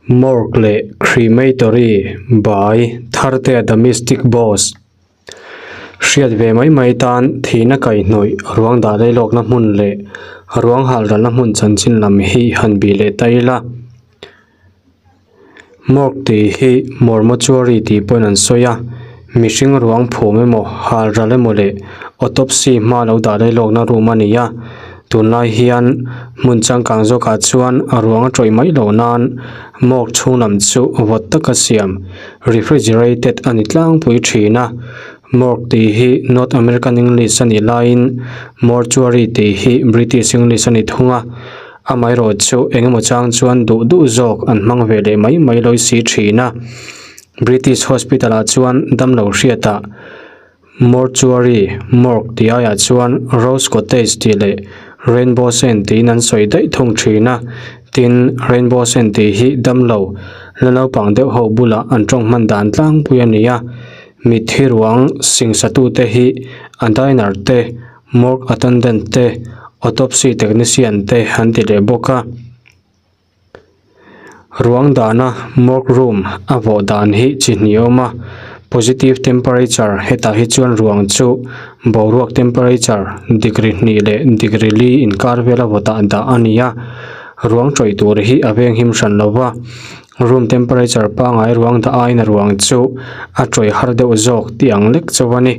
Morgue leh Crematory by Thartea The Mystic Boss Hriat ve mai mai tan thihna kaihhnawih ruang dah lailawkna hmun leh ruang halralna hmun chanchin lam hi han bih leh ta ila. Morgue tih hi mormotuary tih pawhin an sawi a, mihring ruang phum emaw halral emaw leh autopsy hma lo dah lailawkna room a ni a, tunlai hian hmun changkang zawkah chuan a ruang a tawih mai loh nan morgue chhung lam chu vawt taka siam refrigerated a ni tlangpui thin a, morgue tih hi North American English a nih laiin mortuary tih hi British English a ni thung a. Amaherawh chu engemaw chang chuan duh duh zawk an hmang ve leh mai mai lawi si thin a. British Hospital ah chuan damlo hriatah Mortuary, Morgue tih aiah chuan Rose Cottage tih leh Rainbow Sand tiin an sawi daih thung thin a. Tin, Rainbow Sand tih hi damlo la naupang deuh ho bulah an tawng hman dan tlangpui a ni a. Mitthi ruang singsatute hi a diner te, Morgue attendant te, autopsy technician te an ti leh bawk a. Ruang dahna morgue room a vawh dan hi chi hnih a awm a, positive temperature hetah hi chuan ruang chu boruak temperature degree hnih leh degree li inkar vela vawtah dah a ni a, ruang tawih tur hi a venghim hran lo va, room temperature pangai ruang dah aiin a ruang chu a tawih har deuh zawk tih ang lek chauh a ni.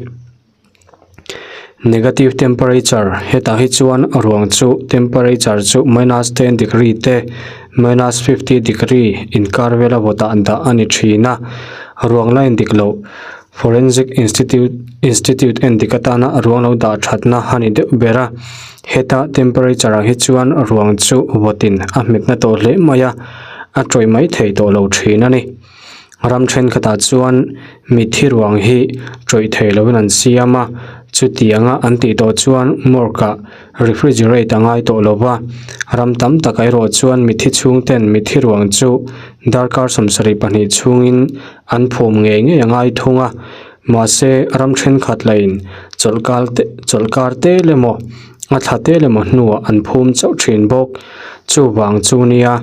Negative temperature, hetah hi chuan ruang chu temperature chu minus 10 degree te minus 50 degree inkar vela vawtah dah a ni thin a, ruang la indik loh Forensic Institute Institute endik atana ruang lo dah thatna a ni deuh ber a, heta temperature ah hi chuan ruang chu vawtin a hmetna tawh hle mai a, a tawih mai thei tawh lo thin a ni. Ram thenkhatah chuan mitthi ruang hi tawih thei lovin an siam a, chutianga an tih tawh chuan morgue ah refrigerate a ngai tawh lo va, ram tam tak erawh chuan mitthi chhungten mitthi ruang chu darkar 72 chhungin an phum ngei ngei a ngai thung a, mahse ram thenkhat lahin chawlhkar te chawlhkar tel emaw a thla tel emaw hnuah an phum chauh thin bawk. Chuvang chu nia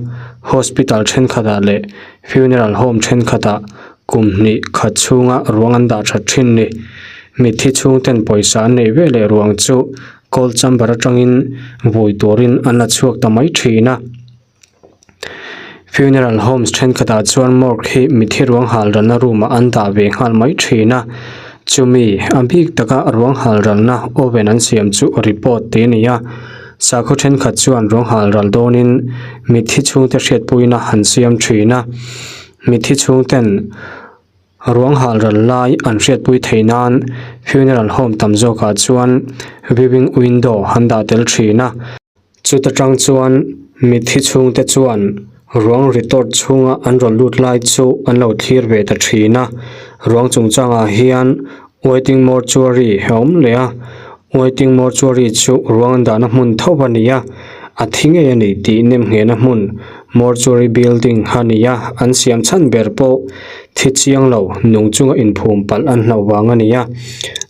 hospital thenkhatah leh Funeral home thenkhatah kum hnih khat chhunga ruang an dah that thin ni. Mitthi chhungten pawisa an neih ve leh ruang chu cold chamber atangin vui turin an la chhuak ta mai thin a. Funeral homes thenkhatah chuan morgue hi mitthi ruang hal ralna room ah an dah ve nghal mai thin a. Chumi a bik taka ruang hal ralna oven an siam chu report tih a ni a. Sakhaw thenkhat chuan ruang hal ral dawnin mitthi chhungte hriatpuina han siam thin a, mitthi chhungten ruang hal ral lai an hriatpui theih nan funeral home tam zawkah chuan viewing window han dah tel thin a, chuta tang chuan mitthi chhungte chuan ruang retort chhunga an rawn lut lai chu an lo thlir ve ta thin a, ruang chungchangah hian Waiting mortuary a awm leh a, waiting mortuary chu ruang an dahna hmun tho a ni a, a thi ngei a ni tih nem nghehna hmun mortuary building a ni a, an siam chhan ber pawh thi chiang lo nung chunga inphum palh an hlauh vang a ni a,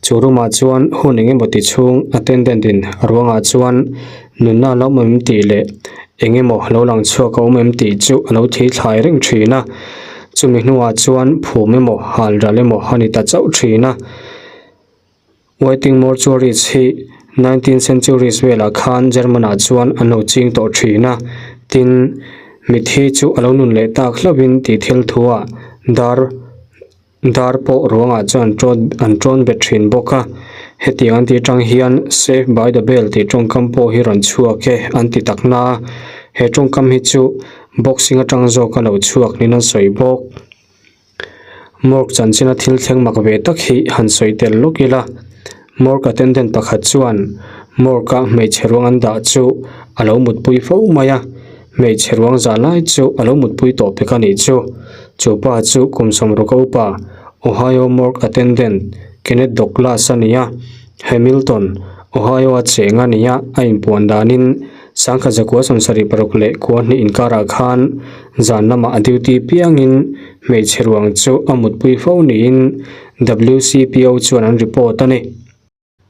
chu room ah chuan hun eng emaw ti chhung attendant in ruangah chuan nunna a lo awm em tih leh eng emaw lo lang chhuak a awm em tih chu a lo thei thlai reng thin a, chumi hnuah chuan phum emaw hal ral emaw a ni ta chauh thin a. Waiting mortuaries hi 19th centuries velah khan German ah chuan an lo ching tawh thin a, tin mithi chu a lo nun leh tak hlauhin tih thil thuah dar Dar pawh ruangah chuan an an tawn bet thin bawk a, hetiang an tih atang hian save by the bell tih tawngkam pawh hi rawn chhuak e an ti tak na a, he tawngkam hi chu boxing atang zawk a lo chhuak niin an sawi bawk. Morgue chanchina thil thleng mak ve tak hi han sawi tel lawk ila, morgue attendant pakhat chuan morgue a hmeichhe ruang an dah chu a lo mutpui fo mai a, Hmeichhe ruang zah lai chu a lo mutpui tawh pek a nih chu. Chu pa chu kum 60 upa Ohio Morgue Attendant Kenneth Douglas a ni a, Hamilton, Ohio a cheng a ni a, a inpuan danin sangkhat zakua 76 leh kua hnih inkarah khan zan lamah a duty piangin hmeichhe ruang chu a mutpui fo niin WCPO chuan an report a ni.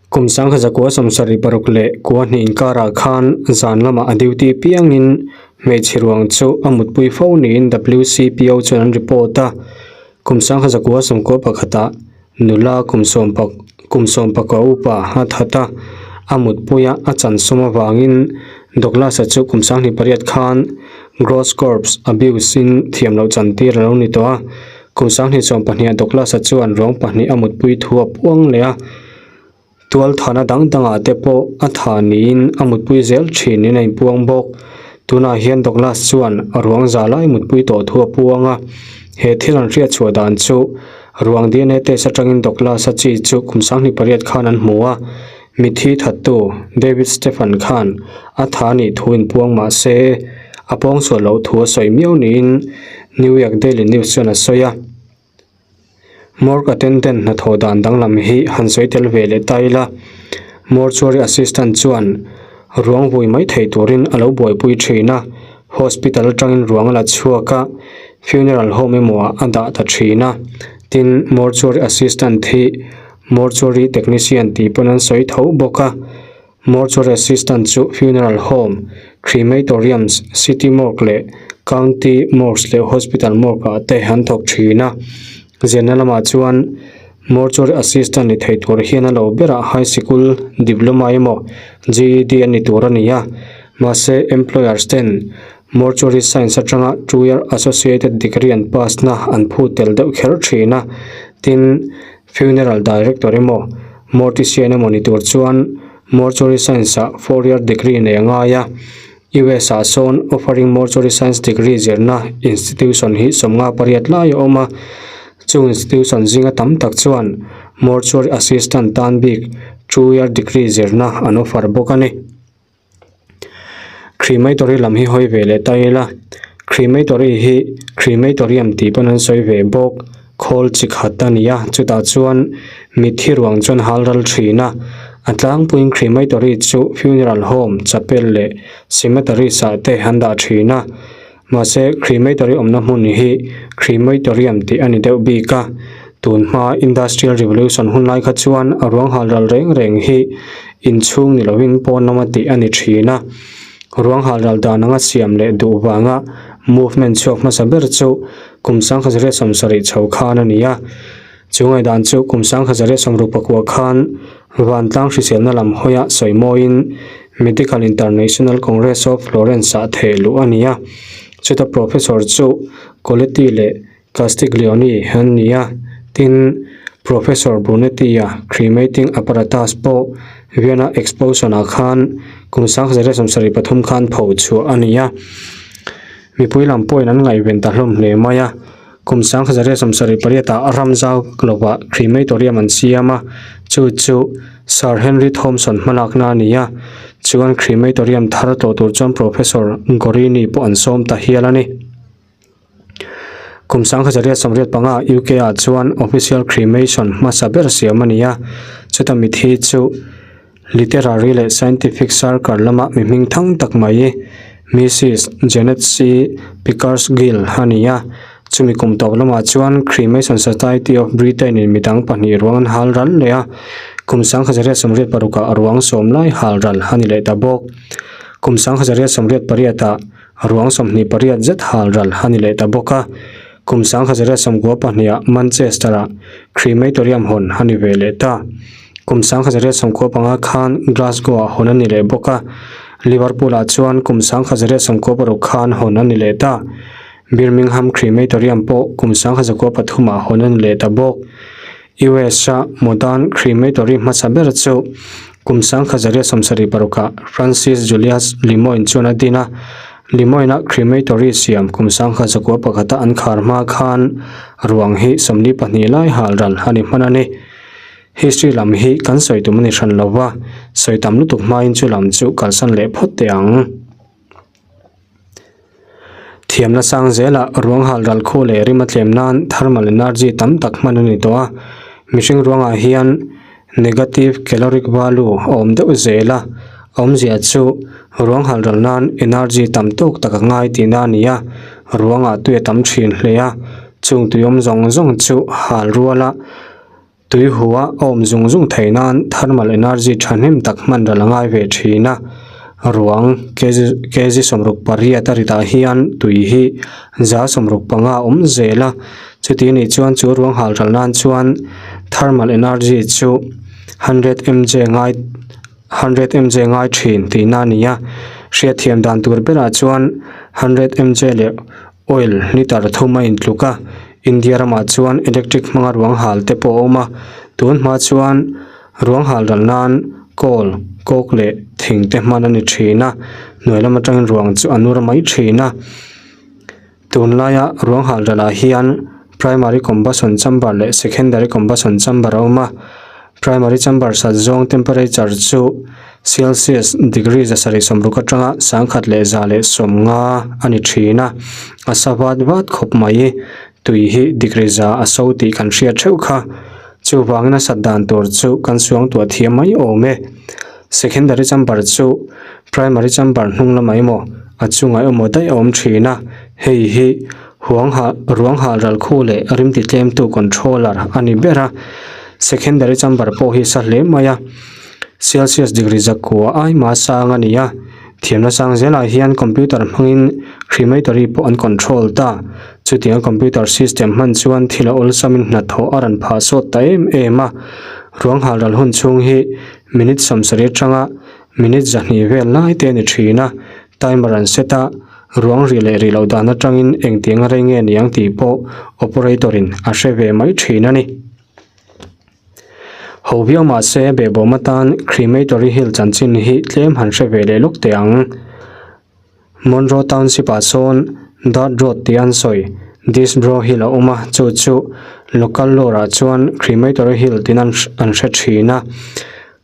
Kum 1976 leh kua hnih inkarah khan zan lamah a duty piangin Hmeichhe ruang chu a mutpui fo niin WCPO chuan an report a. Kum sangha zakua sawmkua pakhatah nula kum sawm pak kum sawm pakua upa a that a, a mutpuia a chan sawm avangin Douglas-a chu kum sanghnih pariat khan gross corpse abuse in thiam loh chan tir a lo ni tawh a. Kum sanghnih sawm pahniha Douglas-a chuan ruang pahnih a mutpui thu a puang leh a. Tualthana dang dangah te pawh a tha niin a mutpui zel thin in a inpuang bawk. Tunah hian Douglas chuan ruang za lai mutpui tawh thu a puang a. He thil an hriat chhuah dan chu ruang dna test atangin Douglas-a chi chu kum sanghnih pariat khan an hmu a. Mithi thattu David Stephan khan a tha nih thu inpuang mah se a pawngsual loh thu a sawi miau niin New York Daily News chuan a sawi a. Morgue attendant hnathawh dan danglam hi han sawi tel ve leh ta ila, mortuary assistant chuan ruang vui mai thei turin a lo buaipui thin a, hospital atangin ruang a la chhuak a, funeral home emaw ah a dah ta thin a, tin mortuary assistant hi mortuary technician tih pawn an sawi tho bawk a. Mortuary assistant chu funeral home, crematoriums, city morgue leh county morgues leh hospital morgue ah te an thawk thin a. Zirna lamah chuan mortuary assistant ni thei tur hian a lo berah high sikul diploma emaw GED a ni tur a ni a. Mahse employers ten mortuary science atanga two year associated degree an pass na an phut tel deuh kher thin a. Tin, Funeral Director emaw, Mortician emaw ni tur chuan Mortuary Science-ah four year degree nei a ngai a. US ah sawn offering Mortuary Science degree zirna institution hi sawmnga pariat lai a awm a. Chung institution zinga tam tak chuan Mortuary Assistant tan bik two year degree zirna an offer bawk a ni. Crematory lam hi hawi ve leh ta ila crematory hi crematorium tih pawn an sawi ve bawk khawl chi khat a ni a chutah chuan mitthi ruang chuan hal ral thin a a tlangpuiin crematory chu funeral home chapel leh cemeteries ah te an dah thin a mahse crematory awmna hmun hi crematorium tih a ni deuh bik a tun hma industrial revolution hun lai kha chuan a ruang hal ral reng reng hi inchhung ni lovin pawn lama tih a ni thin a ruang hal ral dan anga siam leh duh vanga movement chhuak hmasa ber chu kum sangkhat zariat sawmsarih chho khan a ni a chu ngaihdan chu kum sangkhat zariat sawmruk pakua khan vantlang hriselna lam hawia sawi mawiin Medical International Congress of Florence ah theh luh a ni a, chuta professor chu Coletti leh Castiglione an ni a, tin Professor Brunetti a cremating apparatus pawh Vienna Exposition ah khan kum 1973 khan pho chhuah a ni a, mipui lam pawhin an ngaihven ta hlawm hle mai a. Kum 1978 ah ram zau lovah crematorium an siam a, chu chu Sir Henry Thompson hmalakna a ni a, chuan crematorium thar tlawh tur chuan Professor Gorini pawh an sawm ta hial a ni. Kum 1985 UK ah chuan official cremation hmasa ber siam a ni a, chuta mithi chu Literary leh scientific sarkar lama mi hming thang tak mai Mrs. Janet C. Pickersgill a ni a, chumi kum tawp lamah chuan Cremation Society of Britain in midang pahnih ruang an hal ral leh a, kum 1986 ah ruang sawm lai hal ral a ni leh ta bawk. Kum 1988 ah ruang 28 zet hal ral a ni leh ta bawk a, kum 1992 ah Manchester ah crematorium hawn a ni ve leh ta. Kum 1995 khan Glasgow ah hawn a ni leh bawk a, Liverpool ah chuan kum 1996 khan hawn a ni leh ta. Birmingham Crematorium pawh kum 1993 ah hawn a ni leh ta bawk. US a modern crematory hmasa ber chu kum 1976 ah Francis Julius Lemoine chuan a din a, Lemoine a crematory siam kum 1991 a an khar hma khan ruang hi 42 lai hal ral a ni hman a ni. History lam hi kan sawi tum a ni hran lo va, sawi tam lutuk hmain chu lam chu kalsan leh phawt teh ang. Thiamna sang zelah ruang hal ral khu leh rim a tlem nan thermal energy tam tak hman a ni tawh a, mihring ruangah hian negative caloric value a awm deuh zel a, awmzia chu ruang hal ral nan energy tam tawk tak a ngai tihna a ni a, ruangah tui a tam thin hle a, chung tui awm zawng zawng chu hal ruala Tui hua a awm zung zung theih nan thermal energy thahnem tak hman ral a ngai ve thin a. Ruang kg kg 68 a ritah hian tui hi 165 a awm zel a, chuti anih chuan chu ruang hal ral nan chuan thermal energy chu hundred mj ngai hundred mj ngai thin tihna a ni a, hriatthiam dan tur berah chuan hundred mj leh oil liter thum a intluk a, India ramah chuan electric hmanga ruang hal te pawh a awm a, tun hma chuan ruang hal ral nan coal, coke leh thing te hman a ni thin a, hnuai lam atangin ruang chu a nur mai thin a, tunlaia ruang hal ralah hian primary combustion chamber leh secondary combustion chamber a awm a, primary chamber sat zawng temperature chu Celsius degree 760 atanga 1150 a ni thin a, a sa vat vat khawp mai. Tui hi degree za a so tih kan hriat theuh kha. Chuvangin a sat dan tur chu kan suangtuah thiam mai awm e. Secondary chamber chu primary chamber hnung lamah emaw a chungah emaw daih a awm thin a, hei hi huang hah ruang hah ral khu leh rim ti tlemtu controller a ni ber a. Secondary chamber pawh hi sa hle mai a. Celsius degree zakua ai mah sang a ni a, thiamna sang zelah hian computer hmangin crematory pawh an control ta. Chutiang computer system hman chuan thil a awlsamin hnathawh a rawn phah sawt ta em em a, ruang hal ral hun chhung hi minute 70 atanga minute 200 vel lai te a ni thin a, timer an set a, ruang ri leh ri loh dan atangin engtiang a rei nge niang tih pawh operator in a hre ve mai thin a ni. Ho viau mah se behbawm atan Crematory Hill chanchin hi tlem han hre ve leh lawk teh ang. Monroe Township ah sawn Dart Road tih an sawi Disbrow Hill a awm a, chu chu local lore ah chuan Crematory Hill tiin an an hre thin a.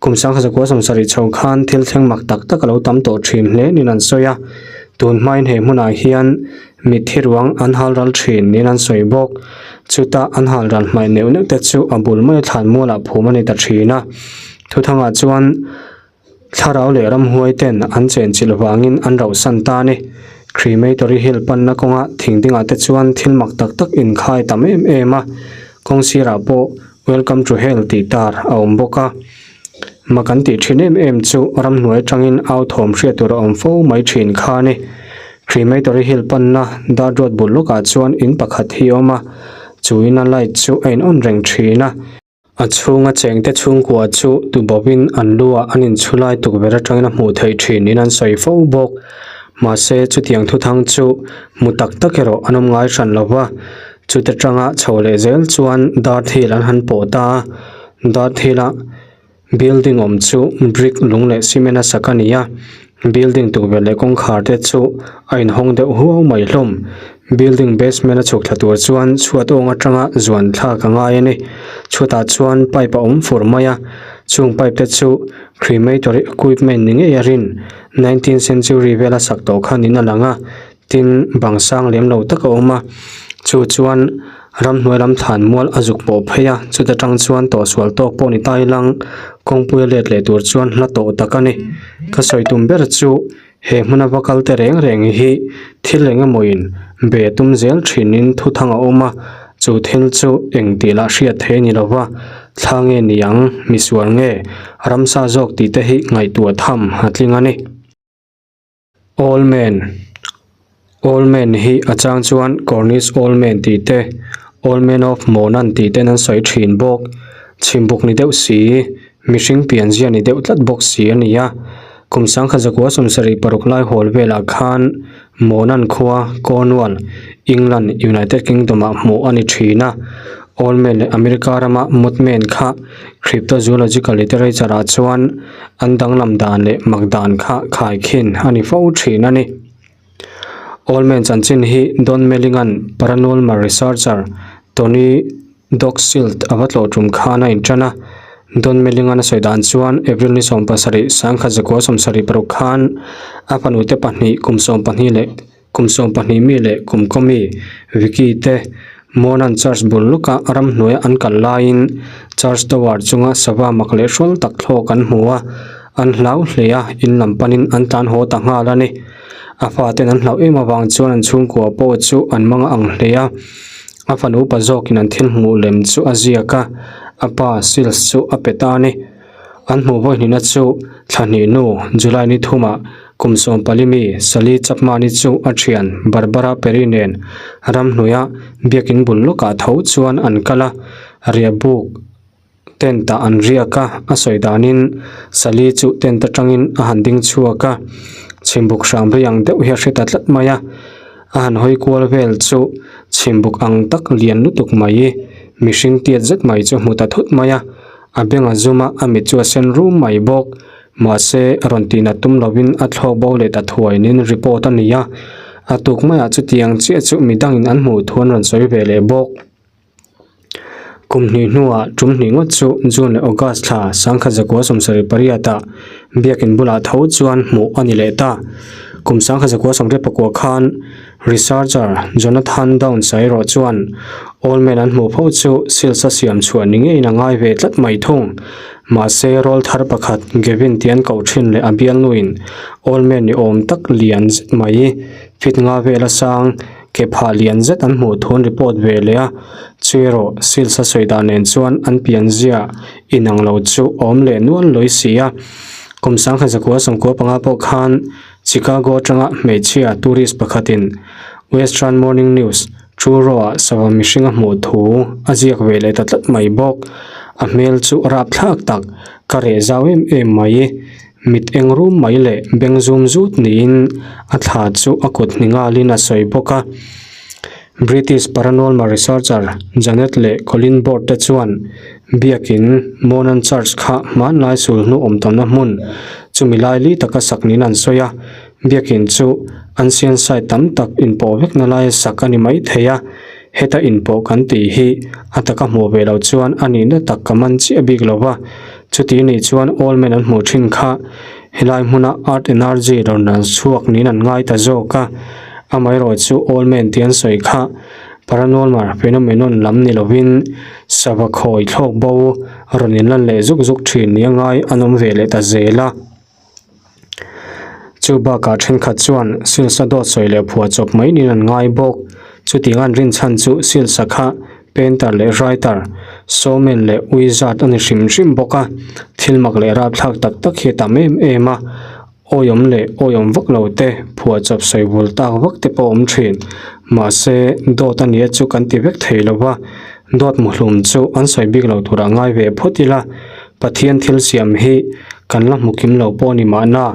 Kum 1970 chho khan thil thleng mak tak tak a lo tam tawh thin hle niin an sawi a, tun hmain he hmunah hian mitthi ruang an hal ral thin niin an sawi bawk. Chuta an hal ral hmaih neuh neuh te chu a bul mai thlan mualah phum a ni ta thin a. Thuthangah chuan thlarau leh ramhuai ten an chenchilh vangin an rauhsan ta a ni. Crematory Hill panna kawnga thing dingah te chuan thil mak tak tak inkhai tam em em a, kawng sirah pawh Welcome to hell tih tar a awm bawk a, mak an tih thin em em chu ramhnuai atangin au thawm hriat tur a awm fo mai thin kha a ni. Crematory Hill panna Dart Road bul lawkah chuan in pakhat hi a awm a, chu ina light chu a in on reng thin a. A chhunga chengte chhungkua chu tubawhin an lu ah an inchhu lai tukverh atangin a hmuh theih thin in an sawi fo bawk. Mahse chutiang thuthang chu hmu tak tak erawh an awm ngai hran lo va. Chute tanga chho leh zel chuan Dart Hill an han pawh ta a, Dart Hill a building awm chu brick lung leh cement a sak a ni a, building tukverh leh kawngkhar te chu a inhawng deuh huau mai hlawm. Building basement a chhuk thla tur chuan chhuat awng atanga zuan thlak a ngai a ni. Chhuatah chuan pipe a awm fur mai a, chung pipe te chu crematory equipment ni ngei a rin nineteenth century vela sak tawh khan in a lang a. Tin, bang sang lem lo tak a awm a, chu chuan ramhnuai lam thlan mual a zuk pawh phei a, chuta tang chuan tawhsual tawk pawh ni ta ilang kawngpui a let leh tur chuan hla tawh tak a ni. Ka sawi tum ber chu he hmuna va kal te reng reng hi thil eng emawin be tum zel thinin thuthang a awm a, chu thil chu eng tih lah hriat theih a ni lo va, thla nge niang, misual nge, ramsa zawk tih te hi ngaihtuah tham a tling a ni. Old Man Old Man hi a chang chuan Cornish Old Man tih te, Old Man of Monan tih ten an sawi thin bawk. Chhimbuk ni deuh si, mihring pianzia ni deuh tlat bawk si a ni a. Kum 1976 lai hawl velah khan Monan khua, Cornwall, England, United Kingdom-ah hmuh a ni thin a. Old Man leh America rama Mothman kha Cryptozoological literature-ah chuan an danglam dan leh mak dan kha khaikhin a ni fo thin a ni. Old Man chanchin hi Don Melling-a'n paranormal researcher Tony Doxilt a va tlawh tum khan a intan a. Don Melling-a'n a sawi dan chuan April ni 17, 1976 khan a fanute pahnih kum 12 leh Kum 12 mi leh kum kaw mi Vicky te Monan Church bul lawka ramhnuaia an kal laiin Church Tower chunga sava mak leh hrawl tak thlawk an hmu a, an hlau hle a, in lam panin an tlan haw ta nghal a ni. A faten an hlauh em avang chuan an chhungkua pawh chu an mang a ang hle a, a fanu upa zawkin an thil hmuh lem chu a ziak a, a pa Sills chu a pe ta a ni. An hmuh vawihnihna chu thla hnih nu July ni thumah. Kum 14 mi Sally Chapman-i chu a thian Barbara Perry nen ramhnuaia biakin bul lawkah tho chuan an kal a, riahbuk tent ah an riak a, a sawi danin Sally chu tent atangin a han ding chhuak a, chhimbuk hram ri ang deuh hi a hre ta tlat mai a, a han hawi kual vel chu chhimbuk ang tak lian lutuk mai mihring tiat zet mai chu hmu ta thut mai a, a beng a zum a, a mit chu a sen rum mai bawk. Mahse, rawn tihna tum lovin a thlawk bo leh ta thuainin report a ni a, a tuk maiah chutiang chiah chu midangin an hmuh thu an rawn sawi ve leh bawk. Kum hnih hnuah tum hnih ngawt chu June leh August thla 1978 ah biakin bulah tho chuan hmuh a ni leh ta. Kum 1984 khan researcher Jonathan Downs-a erawh chuan Old Man an hmuh pho chu Sills-a siam chhuah ni ngeiin a ngai ve tlat mai thung. Mahse, rawlthar pakhat Gavin tih an koh thin leh a bialnuin Old Man ni awm tak lian zet mai fit nga vel a sang ke phah lian zet an hmuh thu an report ve leh a, chu erawh Sills-a sawi dan nen chuan an pianzia inang lo chu awm leh nual lawi si a. Kum 1995 pawh khan Chicago atanga hmeichhia tourist pakhatin Western Morning News Truro-ah sava mihring a hmuh thu a ziak ve leh ta tlat mai bawk. A hmel chu rapthlak tak, ka reh zau em em mai. Mit eng rum mai leh beng zum zut niin a thla chu a kut hni ngalin a sawi bawk a. British paranormal researcher Janet leh Colin Board te chuan biakin Monan Church kha hmanlai sulhnu awm tawhna hmun chumi lai li taka sak niin an sawi a. Biakin chu ancient site tam tak inpawh vekna laia sak a ni mai thei a, heta inpawh kan tih hi a taka hmuh ve loh chuan a nihna tak ka man chiah bik lo va, chuti nih chuan Old Man an hmuh thin kha helai hmuna Earth Energy rawn ran chhuak niin an ngai ta zawk a, amaherawh chu Old Man tih an sawi kha paranormal phenomenon lam ni lovin sava khawi thlawk bo rawn inlan leh zuk zuk thin nia ngai an awm ve leh ta zel a. Chu bakah thenkhat chuan silsa dawt sawi leh phuah chawp mai niin an ngai bawk. Chutiang an rinchhan chu silsa kha painter leh writer, showman leh wizard a ni hrim hrim bawk a. Thil mak leh rapthlak tak tak hi a tam em em a, awiawm leh awiawm vak lo te, phuah chawp sawi bul tak vak te pawh a awm thin. Mahse, dawt a nia chu kan ti vek thei lo va, dawt muhlum chu an sawi bik lo turah ngai ve phawt ila, Pathian thil siam hi kan la hmu kim lo pawh a ni mahna.